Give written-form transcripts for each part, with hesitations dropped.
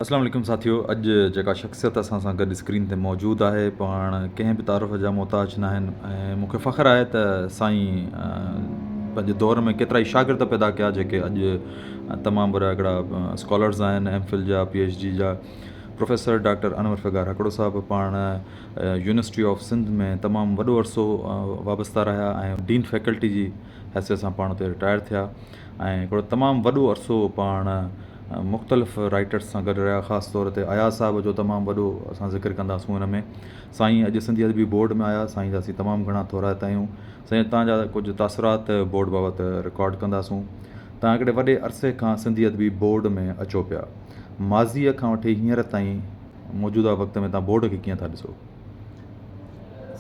اسلام عليڪم ساٿيو اڄ جيڪا شخصيت اسان سان گڏ اسڪرين تي موجود آهي پاڻ ڪنهن به تعارف جا محتاج ناهن ۽ مون کي فخر آهي ته سائين پنهنجي دور ۾ ڪيترا ئي شاگرد پيدا ڪيا جيڪي اڄ تمام وڏا هڪڙا اسڪالرز آهن ايم فل جا پي ايڇ ڊي جا پروفيسر ڊاڪٽر انور فگار هڪڙو صاحب پاڻ يونيورسٽي آف سنڌ ۾ تمام وڏو عرصو وابسته رهيا ۽ ڊين فيڪلٽي جي حيثيت سان پاڻ اتي رٽائر ٿيا ۽ هڪڙو تمام وڏو عرصو پاڻ مختلف رائيٽرس سان گڏ رهيا خاص طور تي اياز صاحب جو تمام وڏو اسان ذڪر ڪنداسون ان ۾ سائين اڄ سنڌي ادبي بورڊ ۾ آيا سائين جا اسين تمام گهڻا ٿورائتا آهيون سائين تان جا ڪجهه تاثرات بورڊ بابت رڪارڊ ڪنداسون تان هڪڙي وڏي عرصي کان سنڌي ادبي بورڊ ۾ اچو پيا ماضيء کان وٺي هينئر تائين موجوده وقت ۾ تان بورڊ کي ڪيئن ٿا ڏسو؟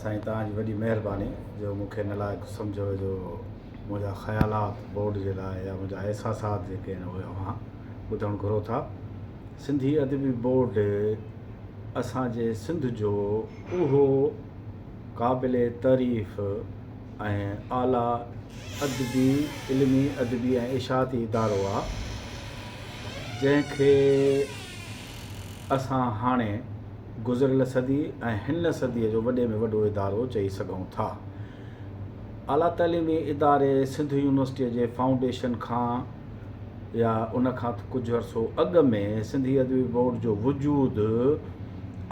سائين توهان جي وڏي مهرباني جو مون کي ان لائق سمجهيو جو منهنجا خيالات بورڊ جي لاء يا منهنجا احساسات جيڪي آهن اهي اوهان ٻڌڻ گهرو ٿا. سنڌي ادبي بورڊ اسان جي سنڌ جو اهو قابل تعريف ۽ اعليٰ ادبي، علمي، ادبي ۽ اشاعتي ادارو آ جنهن کي اسان هاڻي گذريل صدي ۽ هن صديء جو وڏي ۾ وڏو ادارو چئي سگهون ٿا. اعليٰ تعليمي اداري سنڌ يونيورسٽيء جي فائونڊيشن کان يا ان کان ڪجهه عرصو اڳ ۾ سنڌي ادبي بورڊ جو وجود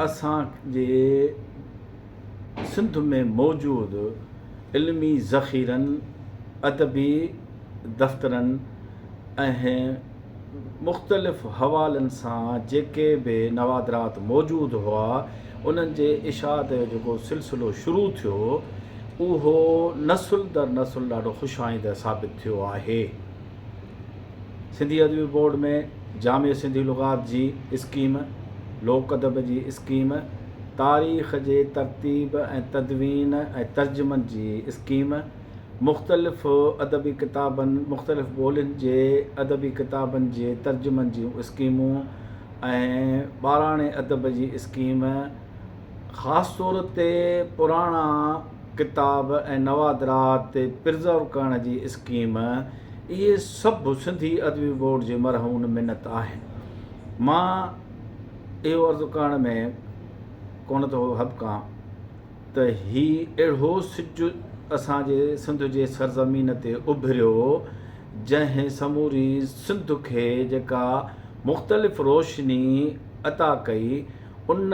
اسان جي سنڌ ۾ موجود علمي ذخيرن، ادبي دفترن ۽ مختلف حوالن سان جيڪي به نوادرات موجود هئا، انهن جي اشاعت جو جيڪو سلسلو شروع ٿيو، اهو نسل در نسل ڏاڍو خوش آئنده ثابت ٿيو آهي. سنڌي ادبي بورڊ ۾ جامع سنڌي لغات جي اسڪيم، لوڪ ادب جي اسڪيم، تاريخ جي ترتيب ۽ تدوين ۽ ترجمن جي اسڪيم، مختلف ادبي ڪتابن، مختلف ٻولين جي ادبي ڪتابن جي ترجمن جون اسڪيمون ۽ ٻاراڻي ادب جي اسڪيم، خاص طور تي پراڻا ڪتاب ۽ نوادرات پرزرو ڪرڻ جي اسڪيم، اهي سڀ سنڌي ادبي بورڊ جي مرهون منت آهن. مان اهو عرض ڪرڻ ۾ ڪونه ٿو هٻڪان ته هي اهڙو سج اسان جي سنڌ جي سرزمين تي اڀريو، جنهن سموري سنڌ کي جيڪا مختلف روشني عطا ڪئي، ان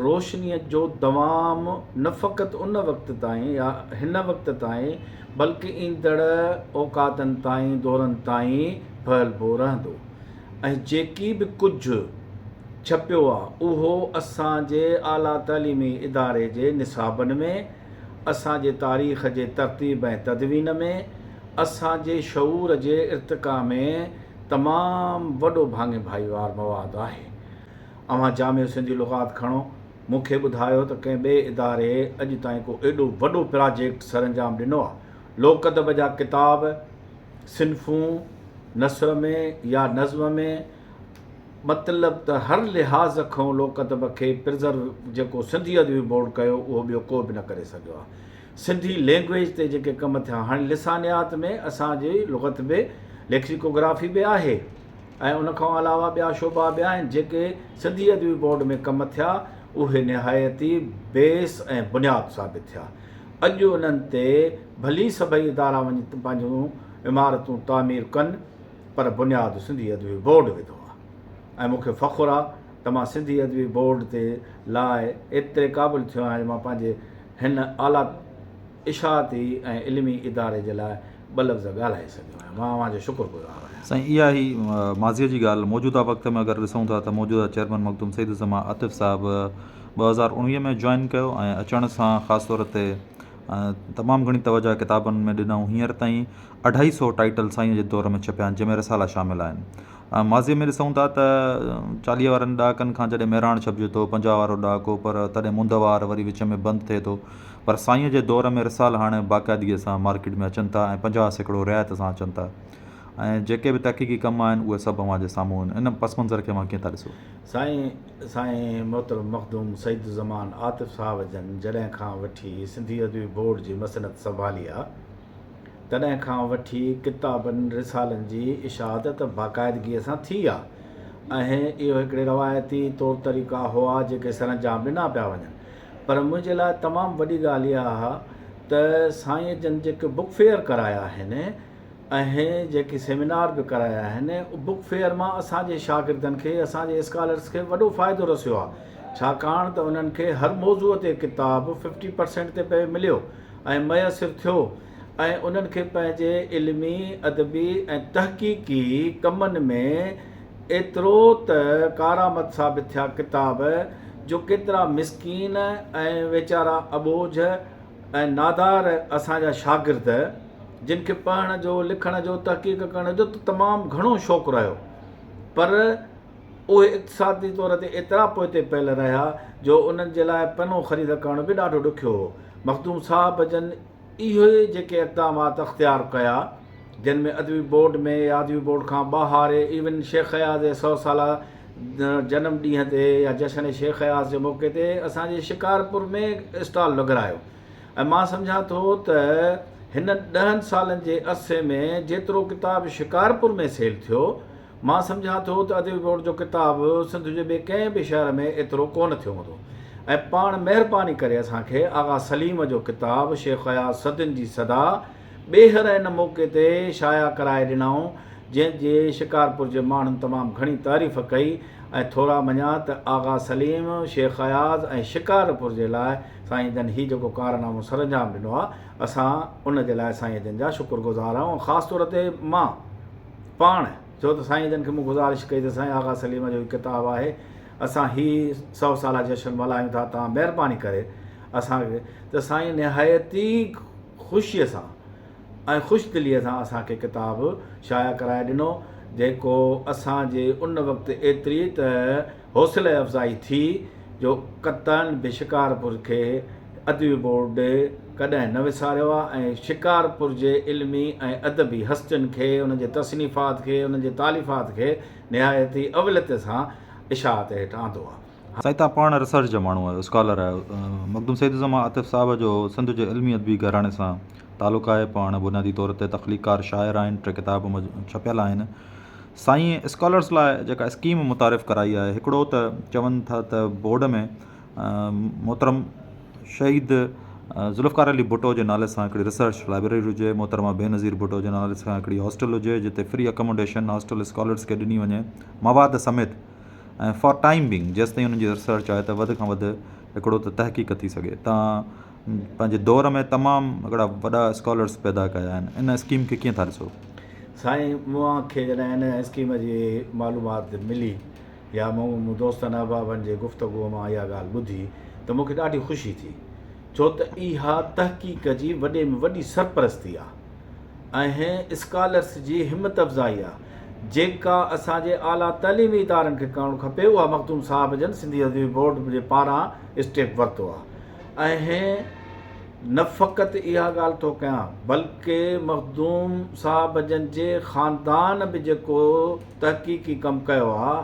روشنيء جو دوام نه فقط ان وقت تائين يا هن وقت تائين بلڪ ايندڙ اوقاتن تائين، دورن تائين ڦهلبو رهندو ۽ جيڪي به ڪجهه ڇپيو آ اهو اسان جي اعليٰ تعليمي اداري جي نصابن ۾، اسان جي تاريخ جي ترتيب ۽ تدوين ۾، اسان جي شعور جي ارتقا ۾ تمام وڏو ڀاڱي ڀائيوار مواد آهي. اوهان جامع سنڌي لغات کڻو، مون کي ٻڌايو ته ڪنهن ٻئي اداري اڄ تائين ڪو ايڏو وڏو پراجيڪٽ سرانجام ڏنو آ؟ لوڪ ادب جا ڪتاب، صنفون، نثر ۾ يا نظم ۾، مطلب ته هر لحاظ کان لوڪ ادب کي پرزرو جيڪو سنڌي ادبي بورڊ ڪيو اهو ٻيو ڪو به نه ڪري سگهيو آهي. سنڌي لينگويج تي جيڪي ڪم ٿيا هاڻي لسانيات ۾ اسان جي لغت به ليڪسيڪوگرافي به آهي ۽ ان کان علاوه ٻيا شعبا به آهن جيڪي سنڌي ادبي بورڊ ۾ ڪم ٿيا اهي نهايت ئي بيس ۽ بنياد ثابت ٿيا. اڄ انهن تي ڀلي سڀئي ادارا وڃي پنهنجون عمارتون تعمير ڪن پر بنياد سنڌي ادبي بورڊ وڌو آهي ۽ مون کي فخر آهي ته مان سنڌي ادبي بورڊ تي لاء ايتري قابل ٿيو آهيان جو مان پنهنجي هن اعليٰ اشاعتي ۽ علمي اداري جي لاء ٻه لفظ ڳالهائي سگهيو آهيان. مان اوهان جو شڪر گذار آهيان. سائين اها هئي ماضيء جي ڳالهه، موجوده وقت ۾ اگر ڏسون ٿا ته موجوده چيئرمين مخدوم سعيد الزمان عاطف صاحب 2019 ۾ جوائن ڪيو ۽ اچڻ سان خاص طور تي تمام گهڻي توجهه ڪتابن ۾ ڏنائون هينئر تائين اڍائي سئو ٽائيٽل سائينء جي دور ۾ ڇپيا آهن، جنهن ۾ رسالا شامل آهن. ماضيء ۾ ڏسون ٿا ته 40 وارن ڏهاڪن کان جڏهن مهراڻ ڇپجي ٿو، 50 وارو ڏهاڪو، پر تڏهن مند وار وري وچ ۾ بند ٿئي ٿو. پر سائينء جي دور ۾ رسالا هاڻي باقاعدگيء سان مارڪيٽ ۾ اچن ٿا ۽ 50% رعايت سان اچن ٿا ۽ جيڪي به تحقيقي ڪم آهن، اهي سڀ اوهان جي سامهون آهن. ان پس منظر کي اوهان ڪيئن ٿا ڏسو؟ سائين سائين محترم مخدوم سعيد الزمان عاطف صاحب جن جڏهن کان وٺي سنڌي ادبي بورڊ جي مسند سنڀالي آ، تڏهن کان وٺي ڪتابن رسالن جي اشاعت ته باقاعدگيء سان ٿي آ ۽ اهو هڪڙي روايتي طور طريقا هئا جيڪي سرانجام ڏنا پيا وڃن پر منهنجي لاء تمام وڏي ڳالهه اها آهي ته سائين جن جيڪي بڪ فيئر ڪرايا آهن ۽ جيڪي سيمينار به ڪرايا آهن بڪ فيئر مان اسان جي شاگردن کي اسان جي اسڪالرس کي وڏو فائدو رسيو آهي ڇاڪاڻ ته انهن کي هر موضوع تي ڪتاب ففٽي پرسينٽ تي پئي مليو ۽ ميسر ٿيو ۽ انهن کي پنهنجي علمي، ادبي ۽ تحقيقي ڪمن ۾ ايترو ته ڪارآمد ثابت ٿيا ڪتاب جو ڪيترا مسڪين ۽ ويچارا اٻوجهه ۽ نادار اسان جا شاگرد جن کي پڙهڻ جو، لکڻ جو، تحقيق ڪرڻ جو ته تمام گهڻو شوق رهيو پر اهي اقتصادي طور تي ايترا پوئتي پيل رهيا جو انهن جي لاء پنو خريد ڪرڻ به ڏاڍو ڏکيو هو. مخدوم صاحب جن اهي جيڪي اقدامات اختيار ڪيا جن ۾ ادبي بورڊ ۾ يا ادبي بورڊ کان ٻاهر ايون شيخ اياز جي سئو سالا جنم ڏينهن تي يا جشن شيخ اياز جي موقعي تي اسان جي شڪارپور ۾ اسٽال لڳرايو ۽ مان سمجهان ٿو ته هن ڏهن سالن جي عرصي ۾ جيترو ڪتاب شڪارپور ۾ سيل ٿيو مان سمجهان ٿو ته ادبي بورڊ جو ڪتاب سنڌ جي ٻئي ڪنهن به شهر ۾ ايترو ڪونه ٿيو هوندو ۽ پاڻ مهرباني ڪري اسان کي آغا سليم جو ڪتاب شيخ اياز صدين جي صدا ٻيهر ان موقعي تي شايع ڪرائي ڏنائون جنهن جي شڪارپور جي ماڻهن تمام گهڻي تعريف ڪئي ۽ ٿورا مڃيا ته آغا سليم، شيخ اياز ۽ شڪارپور جي لاء سائين جن هي جيڪو ڪارنامو سرانجام ڏنو آهي اسان ان جي لاء سائين جن جا شڪر گذار آهيون ۽ خاص طور تي مان پاڻ ڇو ته سائين جن کي مون گذارش ڪئي ته سائين آغا سليم جو هي ڪتاب آهي اسان هي سئو سالا جشن ملهايون ٿا توهان مهرباني ڪري اسان کي ته سائين نهايت ئي خوشيء سان ۽ خوش دليء سان اسان کي ڪتاب شايع ڪرائي ڏنو جيڪو اسان جي ان وقت ايتري ته حوصله افزائي ٿي جو قطعاً به شڪارپور کي ادبي بورڊ ڪڏهن نه وساريو آهي ۽ شڪارپور جي علمي ۽ ادبي هستين کي، انهن جي تصنيفات کي، انهن جي تاليفات کي نهايت ئي اوليت سان اشاعت هيٺ آندو آهي. سائين توهان پاڻ ريسرچ جا ماڻهو آهيو، اسڪالر آهيو. مخدوم سعيد الزمان عاطف صاحب جو سنڌ جي علمي ادبي گهراڻي سان تعلق آهي. پاڻ بنيادي طور تي تخليقڪار شاعر آهن، ٽي ڪتاب ڇپيل آهن. سائين اسڪالرس لاء جيڪا اسڪيم متعارف ڪرائي آهي هڪڙو ته چون ٿا ته بورڊ ۾ محترم شهيد ذوالفقار علي ڀٽو جي نالي سان هڪڙي ريسرچ لائبريري هجي محترمه بينظير ڀٽو جي نالي سان هڪڙي هاسٽل هجي جتي فري اڪاموڊيشن هاسٽل اسڪالرس کي ڏني وڃي مواد سميت ۽ فار ٽائيم بينگ جيستائين انهن جي ريسرچ آهي ته وڌ کان وڌ هڪڙو ته تحقيق ٿي سگهي تان پنهنجي دور ۾ تمام هڪڙا وڏا اسڪالرس پيدا ڪيا آهن ان اسڪيم کي ڪيئن ٿا ڏسو؟ سائين مون کي جڏهن ان اسڪيم جي معلومات ملي يا مون دوستن احبابن جي گفتگو مان اها ڳالهه ٻڌي ته مون کي ڏاڍي خوشي ٿي ڇو ته اها تحقيق جي وڏي ۾ وڏي سرپرستي آهي ۽ اسڪالرس جي همت افزائي آهي جيڪا اسان جي اعليٰ تعليمي ادارن کي ڪرڻ کپي اها مخدوم صاحب جن سنڌي ادبي بورڊ جي پاران اسٽيپ ورتو آهي ۽ نه فقط اها ڳالهه ٿو ڪيان بلڪه مخدوم صاحب جن جي خاندان به جيڪو تحقيقي ڪم ڪيو آ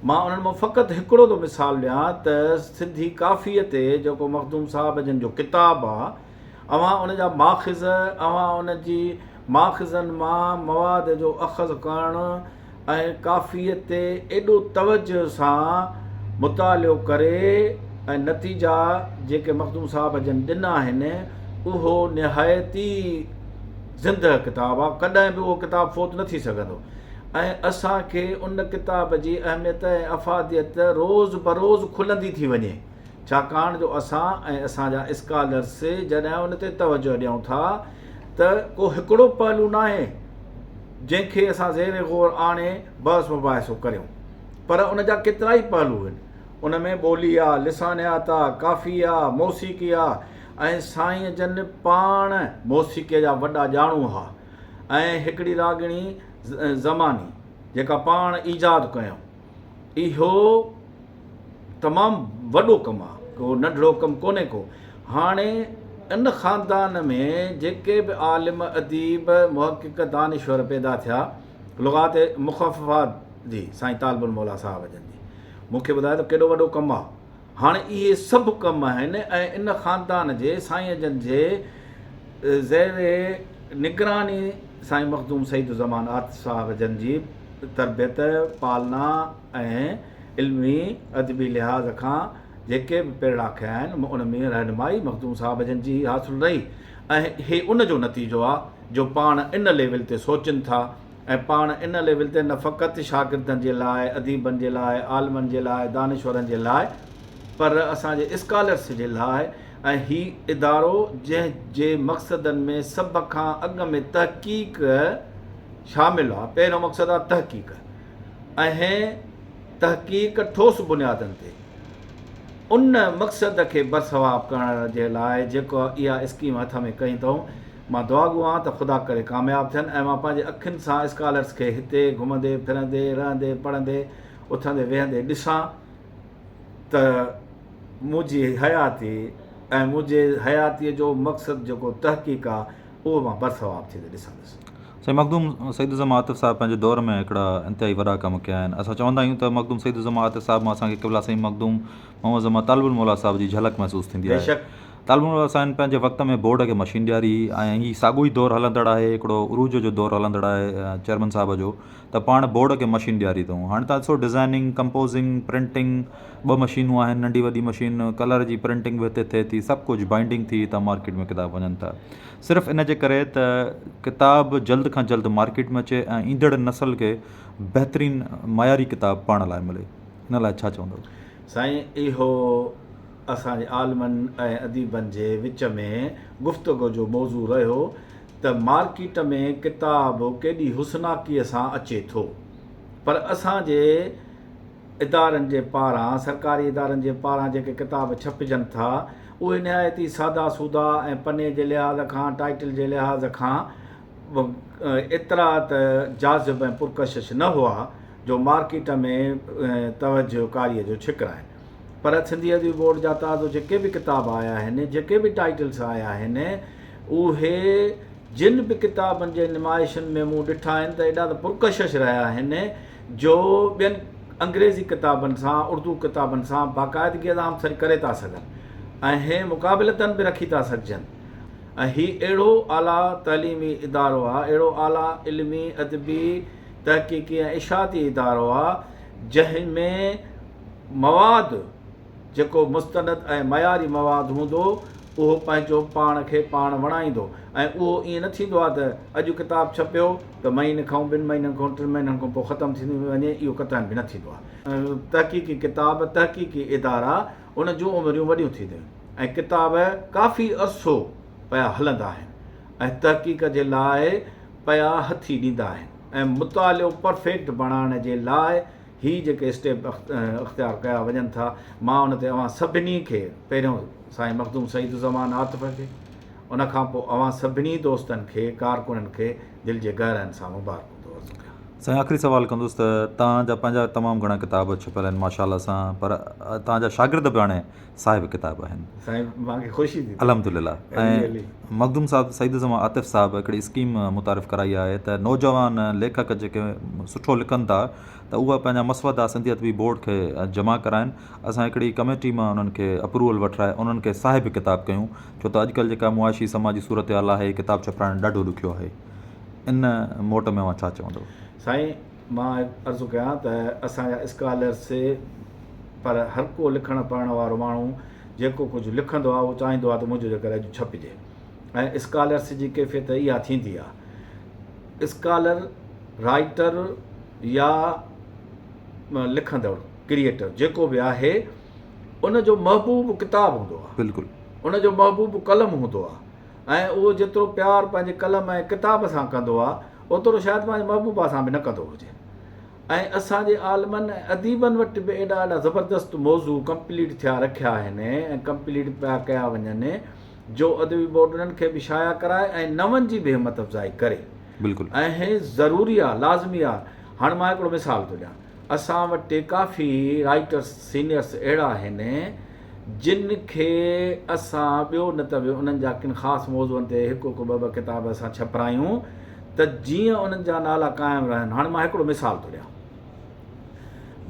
مان انهن مان فقط هڪڙو ٿو مثال ڏيان ته سنڌي ڪافيء تي جيڪو مخدوم صاحب جن جو ڪتاب آ اوهان ان جا ماخذ اوهان ان جي ماخذن مان مواد جو اخذ ڪرڻ ۽ ڪافيء تي ايڏو توجهه سان مطالعو ڪري ۽ نتيجا جيڪي مخدوم صاحب جن ڏنا آهن، اهو نهايت ئي زندهه ڪتاب آهي، ڪڏهن به اهو ڪتاب فوت نه ٿي سگهندو ۽ اسان کي ان ڪتاب جي اهميت ۽ افاديت روز بروز کلندي ٿي وڃي. ڇاڪاڻ جو اسان ۽ اسان جا اسڪالرس جڏهن ان تي توجهه ڏيون ٿا ته ڪو هڪڙو پهلو ناهي جنهن کي اسان زير غور آڻي بحث مباحثو ڪريون پر ان جا ڪيترائي پهلو آهن ان ۾ ٻولي آ، لسانيات آ، ڪافي آ، موسيقي آ ۽ سائين جن پاڻ موسيقيء جا وڏا ڄاڻو ها ۽ هڪڙي راڳڻي زماني جيڪا پاڻ ايجاد ڪيائون. اهو تمام وڏو ڪم آ، ڪو ننڍڙو ڪم ڪونهي ڪو. هاڻي ان خاندان ۾ جيڪي به عالم، اديب، محقق، دانشور پيدا ٿيا، لغات مخففات جي سائين طالب الموليٰ صاحب جن جي مون کي ٻڌايو ته ڪيڏو وڏو ڪم آ. هاڻي اهي سڀ ڪم آهن ۽ ان خاندان جي سائين جن جي زير نگراني سائين مخدوم سعيد الزمان عاطف صاحب جن جي تربيت، پالنا ۽ علمي ادبي لحاظ کان جيڪي به پيرڙا کنيا آهن، ان ۾ رهنمائي مخدوم صاحب جن جي ئي حاصل رهي ۽ هي ان جو نتيجو آهي جو پاڻ ان ليول تي سوچين ٿا ۽ پاڻ ان ليول تي نه فقط شاگردن جي لاء، اديبن جي لاء، عالمن جي لاء، دانشورن جي لاء پر اسان جي اسڪالرس جي لاء ۽ هي ادارو جنهن جي مقصدن ۾ سڀ کان اڳ ۾ تحقيق شامل آهي، پهريون مقصد آهي تحقيق ۽ تحقيق ٺوس بنيادن تي ان مقصد کي برثواب ڪرڻ جي لاء جيڪو اها اسڪيم هٿ ۾ ڪئي اٿئون، مان دعاگو آهيان ته خدا ڪري ڪامياب ٿين ۽ مان پنهنجي اکين سان اسڪالرس کي هتي گهمندي ڦرندي، رهندي پڙهندي، اٿندي ويهندي ڏسان ته منهنجي حياتي ۽ منهنجي حياتيء جو مقصد جيڪو تحقيق آهي اهو مان برثواب ٿيندي ڏسندس. سائين مخدوم سعيد الزمان عاطف صاحب پنهنجي دور ۾ هڪڙا انتهائي وڏا ڪم ڪيا آهن. اسان چوندا آهيون ته مخدوم سعيد الزمان عاطف صاحب مان اسان کي قبلا سائين مخدوم محمد زمان طالب الموليٰ صاحب جي جهلڪ محسوس ٿيندي آهي. بيشڪ. طالب الموليٰ صاحب پنهنجي وقت ۾ بورڊ کي مشين ڏياري ۽ هي ساڳيو ئي دور هلندڙ آهي هڪڙو عروج جو دور هلندڙ آهي چيئرمين صاحب جو ته پاڻ بورڊ کي مشين ڏياري اٿئون هاڻي تان ڏسو ڊزائننگ ڪمپوزنگ پرنٽنگ ٻه مشينون آهن ننڍي وڏي مشين ڪلر جي پرنٽنگ به هتي ٿئي ٿي سڀ ڪجهه بائنڊنگ ٿي هتان مارڪيٽ ۾ ڪتاب وڃن ٿا صرف ان جي ڪري ته ڪتاب جلد کان جلد مارڪيٽ ۾ اچي ۽ ايندڙ نسل کي بهترين معياري ڪتاب پڙهڻ لاء ملي ان لاء ڇا چوندؤ؟ سائين اهو اسان جي عالمن ۽ اديبن جي وچ ۾ گفتگو جو موضوع رهيو ته مارڪيٽ ۾ ڪتاب ڪيڏي حسناڪيء سان اچي ٿو پر اسان جي ادارن جي پاران، سرڪاري ادارن جي پاران جيڪي ڪتاب ڇپجن ٿا، اهي نهايت ئي سادا سودا ۽ پني جي لحاظ کان، ٽائيٽل جي لحاظ کان ايترا ته جاذب ۽ پرڪشش نه هئا، جو مارڪيٽ ۾ توجهه قاريء جو ڇڪرائن. پر سنڌي ادبي بورڊ جا تازو جيڪي به ڪتاب آيا آهن، جيڪي به ٽائيٽلس آيا آهن، اهي جن به ڪتابن جي نمائشن ۾ مون ڏٺا آهن ته ايڏا ته پرڪشش رهيا آهن، جو ٻين انگريزي ڪتابن سان، اردو ڪتابن سان باقاعدگيء سان همسري ڪري ٿا سگهن ۽ مقابلتن به رکي ٿا سگهجن ۽ هي اهڙو اعليٰ تعليمي ادارو آ، اهڙو اعليٰ علمي، ادبي، تحقيقي ۽ اشاعتي ادارو آ، جنهن ۾ مواد جيڪو مستند ۽ معياري مواد هوندو، اهو پنهنجو پاڻ کي پاڻ وڻائيندو ۽ اهو ائين نه ٿيندو آهي ته اڄ ڪتاب ڇپيو ته مهيني کان، ٻن مهينن کان، ٽن مهينن کان پوء ختم ٿيندو وڃي، اهو قطعاً به نه ٿيندو آهي. تحقيقي ڪتاب، تحقيقي ادارا، ان جون عمريون وڏيون ٿينديون آهن ۽ ڪتاب ڪافي عرصو پيا هلندا آهن ۽ تحقيق جي لاء پيا هٿي ڏيندا آهن ۽ مطالعو پرفيڪٽ بڻائڻ جي لاء هي جيڪي اسٽيپ اختيار ڪيا وڃن ٿا، مان ان تي اوهان سڀني کي پهريون سائين مخدوم سعيد الزمان عاطف کي، ان کان پوء اوهان سڀني دوستن کي، ڪارڪنن کي دل جي گهراين سان مبارڪون ٿو عرض ڪيان. سائين آخري سوال ڪندس ته توهان جا پنهنجا تمام گهڻا ڪتاب ڇپيل آهن ماشاء الله سان پر توهان جا شاگرد به هاڻي صاحب ڪتاب آهن. سائين مان کي خوشي ٿي ٿئي. الحمدلله ۽ مخدوم صاحب سعيد الزمان عاطف صاحب هڪڙي اسڪيم متعارف ڪرائي آهي ته نوجوان ليکڪ جيڪي سٺو لکن ٿا ته اها پنهنجا مسودا سنڌي ادبي بورڊ کي جمع ڪرائن اسان هڪڙي ڪميٽي مان انهن کي اپروول وٺرائي انهن کي صاحب ڪتاب ڪيون ڇو ته اڄڪلهه جيڪا معاشي سماجي صورتحال آهي ڪتاب ڇپرائڻ ڏاڍو ڏکيو آهي ان موٽ ۾ اوهان ڇا چوندو. سائين مان عرض ڪيان ته اسان جا اسڪالرس پر هر ڪو لکڻ پڙهڻ وارو ماڻهو جيڪو ڪجهه لکندو آهي اهو چاهيندو آهي ته منهنجو جيڪر اڄ ڇپجي ۽ اسڪالرس جي ڪيفيت اها ٿيندي آهي اسڪالر رائيٽر يا لکندڙ ڪريئيٽر جيڪو به آهي ان جو محبوب ڪتاب هوندو آهي بلڪل ان جو محبوب قلم هوندو آهي ۽ اهو جيترو پيار پنهنجي قلم ۽ ڪتاب سان ڪندو آهي اوترو شايد پنهنجي محبوبا سان به نه ڪندو هجي ۽ اسان جي عالمن ۽ اديبن وٽ به ايڏا ايڏا زبردست موضوع ڪمپليٽ ٿيا رکيا آهن ۽ ڪمپليٽ پيا ڪيا وڃن جو ادبي بورڊ انهن کي به شايع ڪرائي ۽ نون جي به همت افزائي ڪري بلڪل ۽ هي ضروري آ لازمي آ هاڻ مان هڪڙو مثال ٿو ڏيان اسان وٽ ڪافي رائيٽرس سينيئرس اهڙا آهن جن کي اسان ٻيو نه ته به انهن جا ڪن خاص موضوعن تي هڪ هڪ ٻه ٻه ڪتاب اسان ڇپرايون ته جيئن انهن جا نالا قائم رهن. هاڻي مان هڪڙو مثال ٿو ڏيان.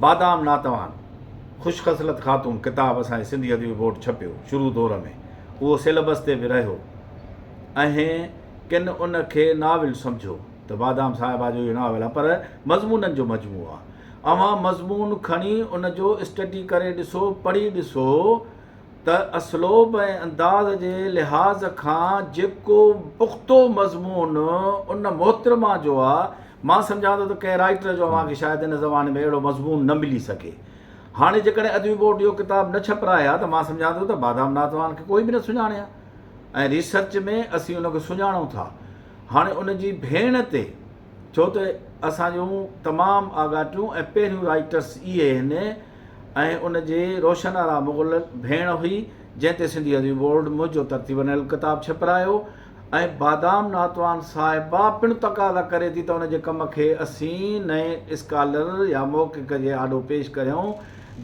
بادام ناتوان، خوش خصلت خاتون ڪتاب اسان جي سنڌي ادبي بورڊ ڇپيو شروع دور ۾ اهو سيلبس تي به رهيو ۽ ڪن ان کي ناول سمجهيو. ته بادام صاحبه جو اهو ناول آهي پر مضمونن جو مجموعو آهي. اوهان مضمون کڻي ان جو اسٽڊي ڪري ڏسو، پڙهي ڏسو ته اسلوب ۽ انداز جي لحاظ کان جيڪو پختو مضمون ان محترمه جو آ، مان سمجهان ٿو ته ڪنهن رائيٽر جو اوهان کي شايد هن زماني ۾ اهڙو مضمون نه ملي سگهي. هاڻي جيڪڏهن ادبي بورڊ اهو ڪتاب نه ڇپرائي ها ته مان سمجهان ٿو ته بادام ناتوان کي ڪوئي به نه سڃاڻي ها ۽ ريسرچ ۾ اسين ان کي سڃاڻون ٿا. هاڻي ان جي ڀيڻ تي ڇو ته اسان جون تمام آڳاٽيون ۽ پهريون رائيٽرس اهي هن ۽ ان جي روشن آرا مغل ڀيڻ هئي جنهن تي سنڌي ادبي بورڊ منهنجو ترتيب ڏنل ڪتاب ڇپرايو ۽ بادام ناتوان صاحبه پڻ تقاضا ڪري ٿي ته ان جي ڪم کي اسين نئين اسڪالر يا محقق جي آڏو پيش ڪريون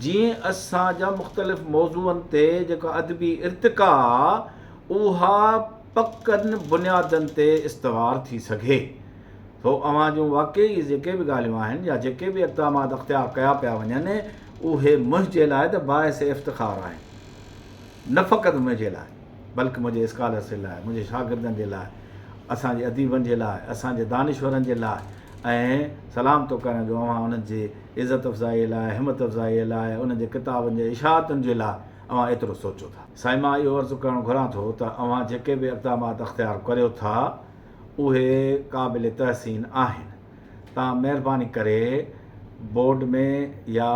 جيئن اسان جا مختلف موضوعن تي جيڪا ادبي ارتقا اها پڪن بنيادن تي استوار ٿي سگهي ٿو. اوهان جون واقعي ئي جيڪي به ڳالهيون آهن يا جيڪي به اقدامات اختيار ڪيا پيا وڃن اهي منهنجي لاء ته باعث افتخار آهن. نه فقط منهنجي لاء بلڪ منهنجي اسڪالرس جي لاء، منهنجي شاگردن جي لاء، اسان جي اديبن جي لاء، اسان جي دانشورن جي لاء ۽ سلام ٿو ڪريان جو اوهان انهن جي عزت افزائيء لاء، همت افزائيء لاء، انهن جي ڪتابن جي اشاعتن جي لاء اوهان ايترو سوچو ٿا. سائين مان اهو عرض ڪرڻ گهران ٿو ته اوهان جيڪي به اقدامات اختيار ڪريو ٿا اهي قابل تحسين آهن. توهان مهرباني ڪري بورڊ ۾ يا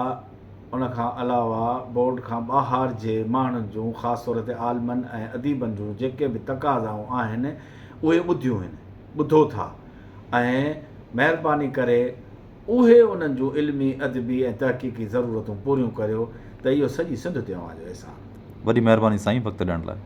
ان کان علاوه بورڊ کان ٻاهر جي ماڻهن جون خاص طور تي عالمن ۽ اديبن جون جيڪي به تقاضائون آهن اهي ٻڌيون هن ٻڌو ٿا ۽ مهرباني ڪري اهي انهن جون علمي، ادبي ۽ تحقيقي ضرورتون پوريون ڪريو ته اهو سڄي سنڌ تي اوهان جو احسان. وڏي مهرباني سائين وقت ڏيڻ لاء.